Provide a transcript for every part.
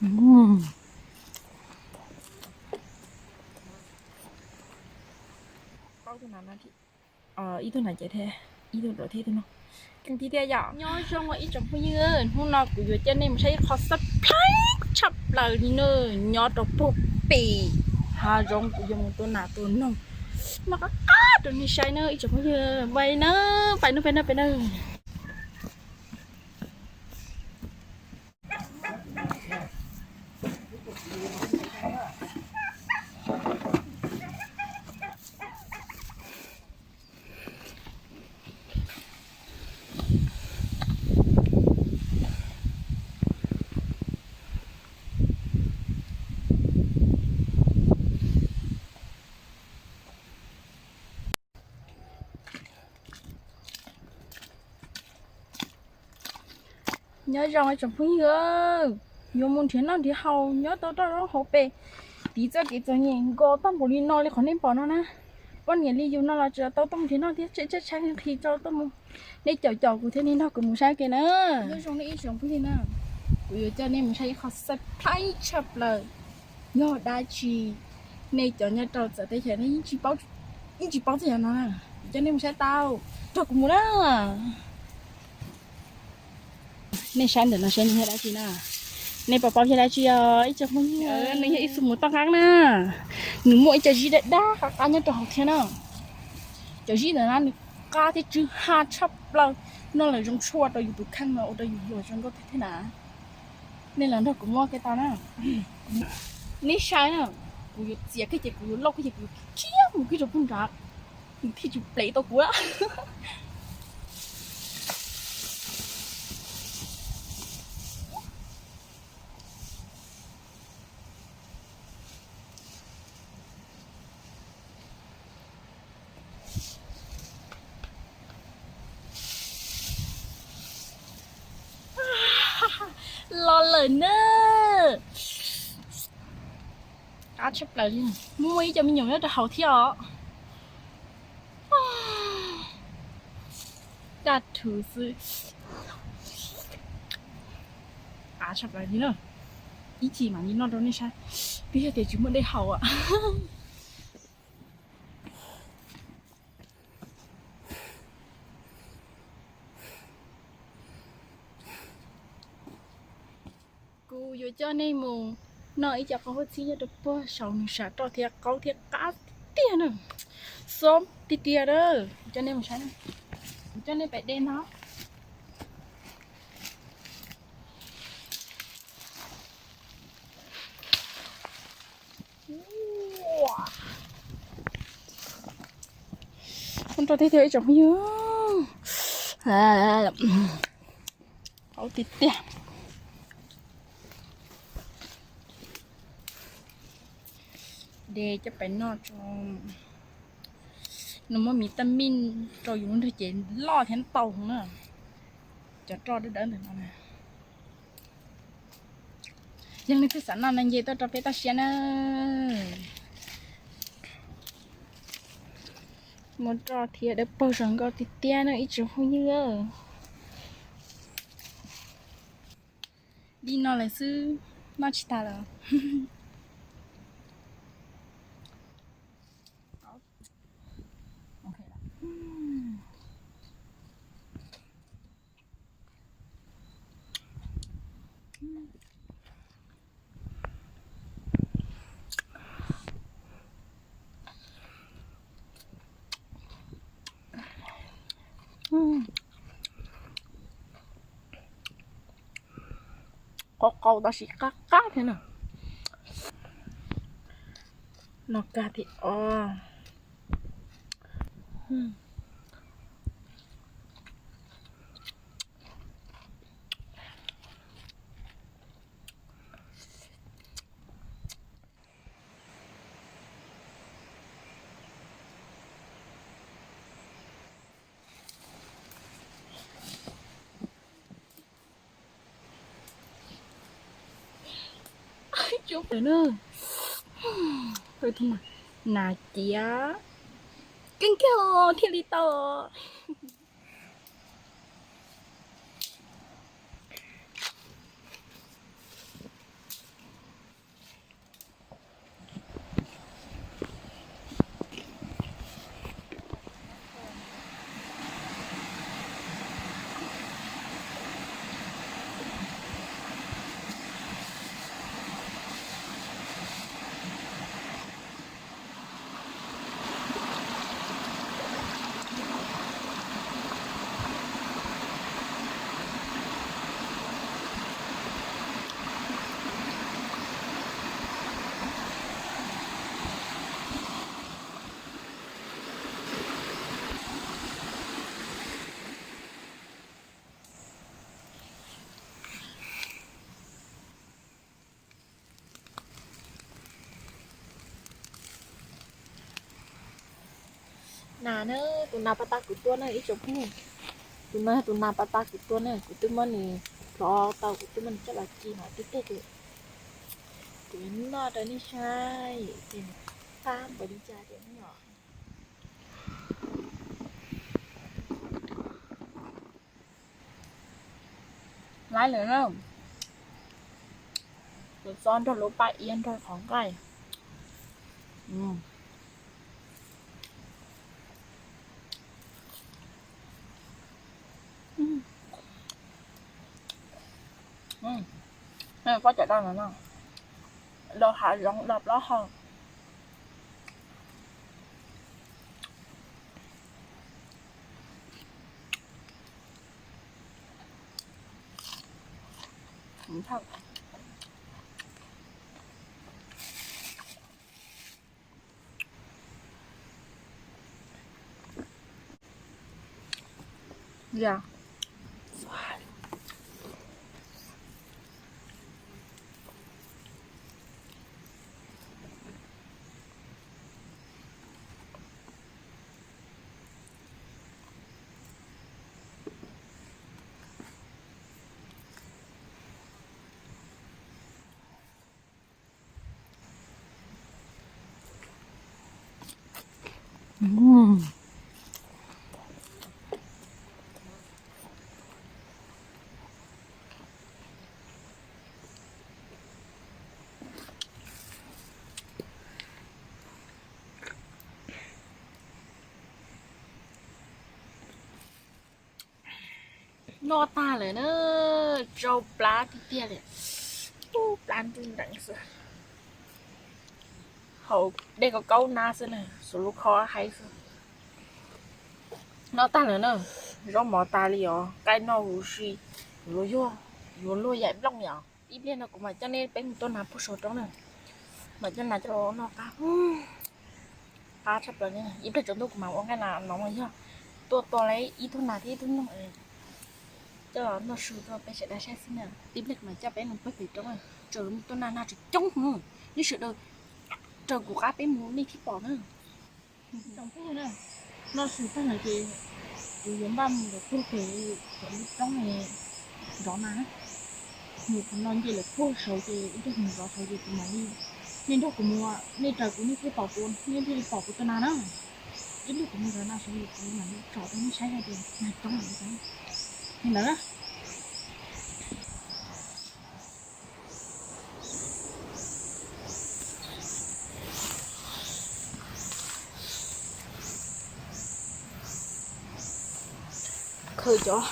Ib tug na ces thiab, ib tug rau thiab ib tug no. Kheej tiag tiag yom. Nyob zoo ib tsoom phooj ywg, hnub no kuv yuav coj nej mus saib ib qho surprise tshaj plaws li na. Nyob rau puag pem hav zoov kuv yuav mus tua nas tua noog noj qab qab rau nej saib na ib tsoom phooj ywg. Pais na, pais na, pais na, pais na. Nyob zoo tsoom phooj ywg, yuav mus nrhiav noj nrhiav haus nyob tau rau hauv pes, tiv txoj kev txom nyem nkaus tau npaum li no li qhov nej pom no na. Poj niam li yus no los tseem tau tuaj mus nrhiav noj thiab, tsheb tsheb tshaib nqhis tau tuaj mus. Nej caum caum kuv thiab nej nrog kuv mus saib ke na. Nyob zoo nej ib tsoom phooj ywg na, kuv yuav coj nej mus saib ib qho surprise tshaj plaws. Yog dab tsi nej cov nyob rau txawv teb chaws nej yeej tsis paub, yeej tsis paub txog yam no na. Kuv coj nej mus saib tau, nrog kuv mus na. Nej saib ntawm no saib nws yog dab tsi na. Nej puas paub yog dab tsi os ib tsoom phooj ywg? Nws yog ib tug mos toj nqeeb na. Nws muaj ib co zib dab dab qab qab nyob rau hauv thiab na. Cov zib ntawd na nws qab thiab tsw ha tshaj plaws. Noj lawm zoo tshua rau yus tus kheej no ua rau yus hluas zoo nkauj thiab na. Nej los nrog kuv muab kiag tau na. Nej saib na, kuv yuav txiav kiag ces kuv yuav lauj kiag ces kuv yuav khiav mus kiag rau puag nrad, nws thiaj tsis plev tau kuv. Los lawm na. Qab tshaj plaws li. Muaj ib co me nyuam nyob rau hauv thiab os. Daj thwv xwb. Qab tshaj plaws li na. Ib chim mam li noj rau nej saib. Twb yog tias tsis muaj dej haus. Kuv yuav coj nej mus noj ib co qaub hub txhib nyob rau puag saum nws sam roj thiab qaub thiab qab tiag na. Xob tiag tiag na. Kuv coj nej mus saib na. Kuv coj nej pem dej no. Ua, ua rau tiag tiag ib tsoom phooj ywg. Qaub tiag tiag. De coj pais noj tso. Nws muaj vitamin rau yus lub ntsej ces loj thiab ntau na. Cov roj dawb dawb ntawm no na. Yog leej twg xav noj no nce tuaj rau peb toj siab na. Muaj roj thiab dawb paug zoo nkauj tiag tiag na ib tsoom phooj ywg. Di no lawm xwb, noj tsis tas lawm. Qau qau tab sis qab qab thiab na. Noj kag thiab os. Coob lawm na. Nas ciav keej kiag thiaj li tau. Nas na, tus nas pas tas kuv tua na ib tsoom phooj ywg. Tus no yog tus nas pas tas kuv tua na, kuv twb muab nws plhov tau, kuv twb muab nws coj los ci mas tib teg li. Kuv yuav noj rau nej saib tias nws qab npaum li cas tias no. Laib lawm na. Tus txob nrog lub paj iab nrog qhov nqaij. Pob cov daj no no, los hav zoov los plaub hau. Noj tag lawm na, tsau plab tiag tiag li, plab nruj nreev xwb. Haus dej kaub kaub na xwb na, xub lub khob haib xwb. Noj tag lawm na, zaub mov tas li os, qaij noj huv si, yuav luag yaim nplooj li os. Ib pliag no kuv mam coj nej peb mus tua nas puag saum roob na, mam coj nas coj los noj qab, qab tshaj plaws li. Ib pliag tsaus ntuj kuv mam ua nqaij nas no mas yog tuaj tua li ib tug nas thiab ib tug noog coj los noj su rau peb sawv daws saib xwb na. Tib pliag kuv mam coj peb mus puag pem roob, tsaws mus tua nas, nas tseem coob heev, nej sawv daws raws kuv qab peb mus nej thiaj pom na. Noj su tag lawm ces kuv yuav npaj mus lawm puag pem cov lub roob zov nas na. Mus qhov no nce lawm puag saud ces ib pliag mus zov saud ces kuv mam li, nej nrog kuv mus, nej raws kuv nej thiaj pom kuv, nej thiaj li pom kuv tua nas na. Ib pliag kuv mus zov nas saud ces kuv mam li tsom rau nej saib hais tias nas coob li cas. Li ntawd na. Khaws cov,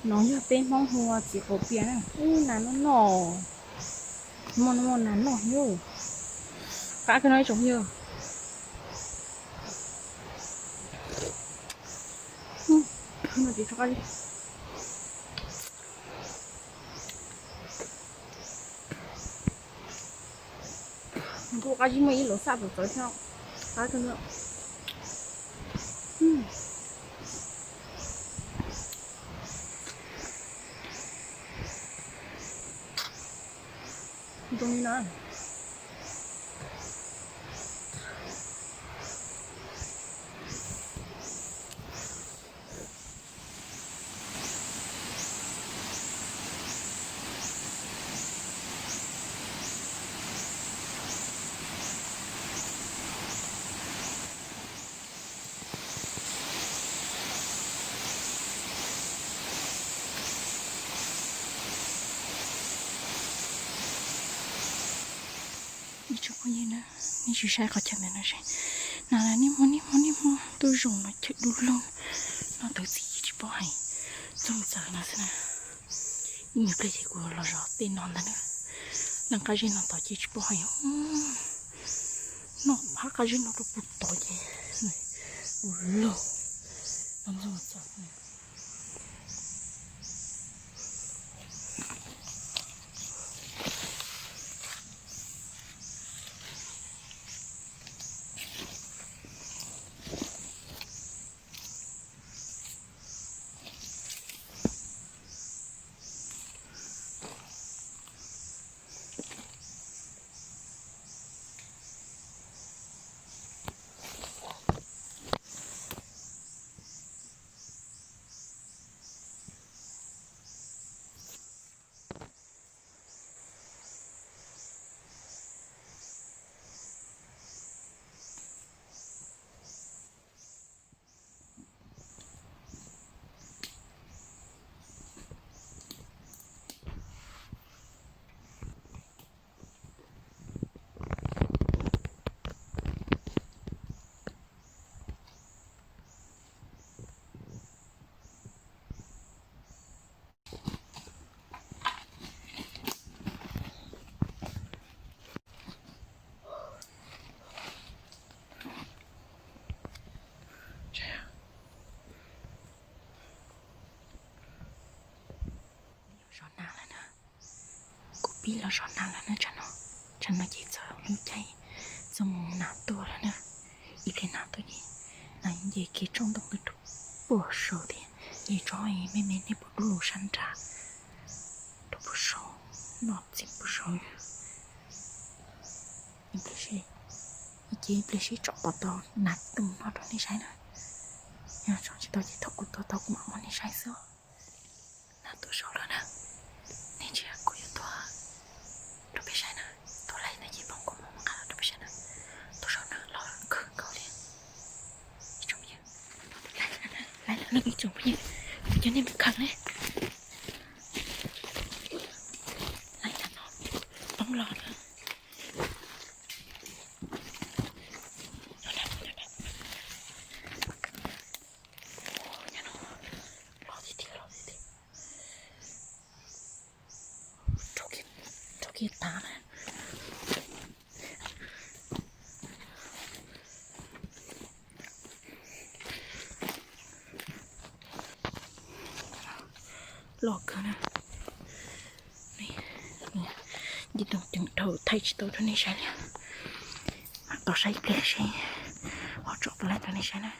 no yog peb Hmoob hu ua txiv qaum pias na. Ub, nas noj noj, muaj nas noj yog qab kawg no ib tsoom yog. Nkuj qab zib muaj ib lub xaj txawv txawv thiab. Qab kawg no. Zoo li no. Ib tsoom phooj ywg na, nej sim saib qhov chaw ntawm no seb, nas niaj hmo niaj hmo niaj hmo tuaj zoo no chaw du lug, no tawv txim tsis paub hais, txoog txawv no xwb na. Ib nyuag pliag ces kuv los zov tej no ntag na. Leej qab zib no tod ces tsis paub hais, noj phab qab zib no rau puag tod ces du lug, no txoog txawv. pib los zov nas lawm na tsam no. Tsam no ces txog lub caij txog mus nas tuaj lawm na. Ib pliag nas tuaj ces nas yeej nce kiag tsob ntoo rau puag saud thiab. Ces tsob me me nej pom dub lug sab nrad rau puag saud, no txij puag saud. Ib pliag seb, ib ce ib pliag seb tsom pom tau nas tuaj no rau nej saib na. Yog tsom tsis tau ces thaum kuv tua tau kuv mam muab nej saib xwb. Nas tuaj saud lawm na. Nej ntsia kuv yuav tua rau peb saib na. Tua laib no ces pom kuv mam muab nqa los rau peb saib na. Tua saud na, los kawg nkaus li. Ib tsoom phooj ywg, laib lawm na ib tsoom phooj ywg, kuv coj nej mus khaws ne. Laib tag no, poob los na. Los tiag tiag, los tiag tiag. Rau kiag tav na. Loj kawg na. Nce rooj ceev dhau thaij tsis tau rau nej saib li. Mam tos saib ib pliag seb ho tsom puas laib rau nej saib na.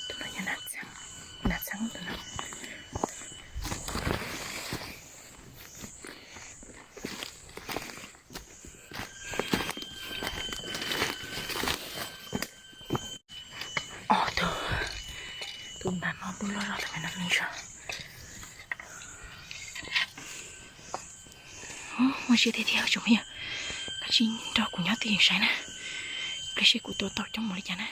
Tus no yog nas txheeb, nas txheeb tus no. Ob tug, tus nas no lub loj zog tag no li zog. Muaj siab tiag tiag tsoom phooj ywg, koj sim nrog kuv nyob twj ywm saib na, pliag seb kuv tua tau coob npaum li cas na.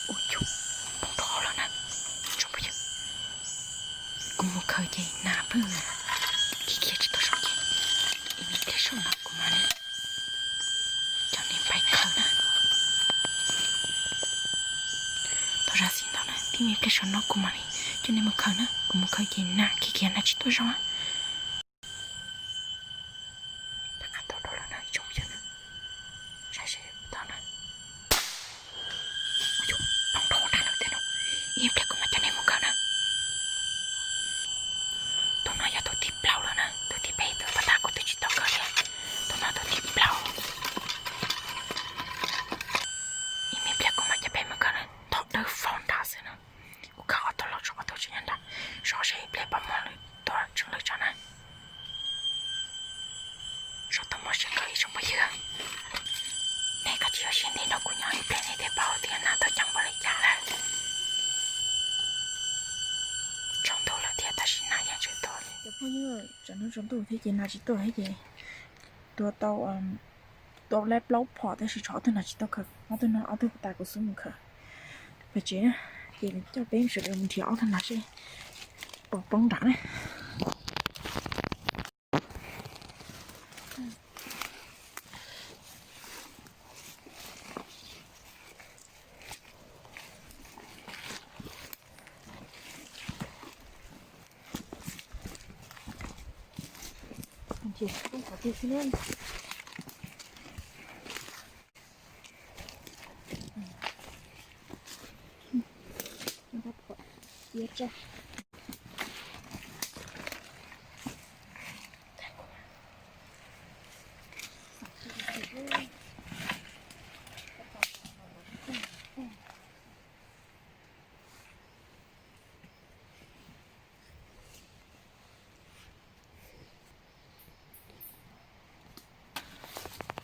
Ua cas poob rau hauv lawm na. Tsoom phooj ywg, kuv mus khaws ces nas pheej khiav khiav tsis tau saum ces ib me pliag saum no kuv mam li coj nej pais khaws na. Tau zam txim ntau na, ib me pliag saum no kuv mam li coj nej mus khaws na, kuv mus khaws ces nas khiav khiav nas tsis tuaj zoo. Rov qab tuaj dua lawm na ib tsoom phooj ywg na. Saib seb puas tau na. Ua cas poob rau hauv nrad lawm tiag no. Ib pliag kuv mam coj nej mus khaws na. Tus no yog tus thib plaub lawm na, tus thib peb tus pas tas kuv twb tsis tau khaws li. Tus no tus thib plaub. Ib me pliag kuv mam coj peb mus khaws na, thaum dawb vog nrad xwb na. Kuv khaws ob tug los tso, ob tug tseem nyob nrad, xyov seb ib pliag puas muaj lwm tus tseem lwm tso na. Xyov tau muaj siab kawg ib tsoom phooj ywg. Nej koj tsis ua siab ntev nrog kuv nyob ib pliag nej thiaj paub tias nas tau coob npaum li cas lawm. Tsaus ntuj lawm thiab Tsaus ntuj thiab ces nas tsis tuaj thiab ces tua tau, tua lawm plaub phom tab sis tshuav ob tug nas tsis tau khaws, ob tug no ob tug tas kuv xub mus khaws pem tsev na. Ces coj peb sawv daws mus nrhiav ob tug nas seb puas poob nram na.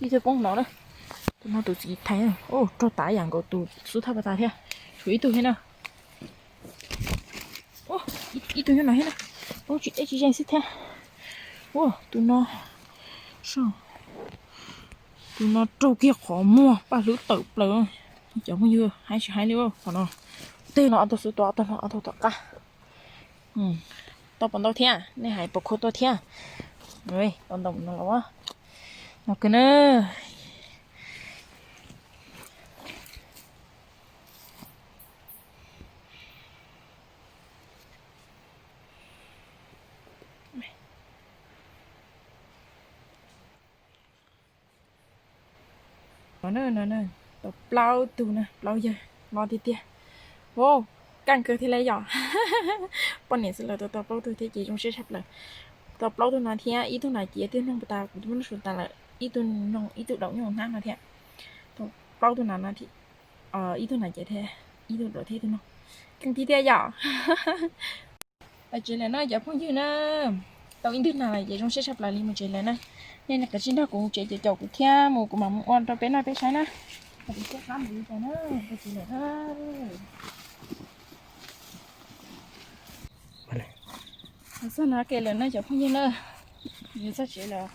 Ib tug poob no na. Tus no tus txiv thaiv, rog tas yam nkaus tus xub thawj pas tas thiab. Tshuav ib tug thiab na. Ib tug nyob no thiab na. Poob tsis deb tsis zeeg xwb thiab. Ua tus no, tus no raug kiag qhov muag paj hlwb tawm plaws. Cov phooj ywg, haib tsis haib li qhov no. Tej no ob tug xub tuaj, ob tug no ob tug tom qab. Tau puas ntau thiab, nej hais puas khuv tuaj thiab? Tau ntau no los no kawg na. No, tau plaub tug na, plaub yawg no tiag tiag. Wow, kaj kawg thiab li yom. Poj niam xwb los tau tau plaub tug thiab ces zoo siab tshaj plaws. Tau plaub tug no thiab ib tug nas ciav twb noog tas kuv twb muab noj su tas lawm, ib tug noog ib tug daus nyob hnab no thiab. Tau plaub tug nas no, ib tug nas ciav thiab, ib tug daus thiab ib tug noog. Keej tiag tiag yom. Mus tsev lawm na cov phooj ywg na. Tau ib ntwg nas lawm ces zoo siab tshaj plaws li, mus tsev lawm na. Nej kav tsij nrog kuv mus tsev caum caum kuv thiab mus, kuv mam mus ua rau peb noj peb saib na. Mus tsev lawm na. Txog no ke lawm na cov phooj ywg na. Yus txog tsev lawm.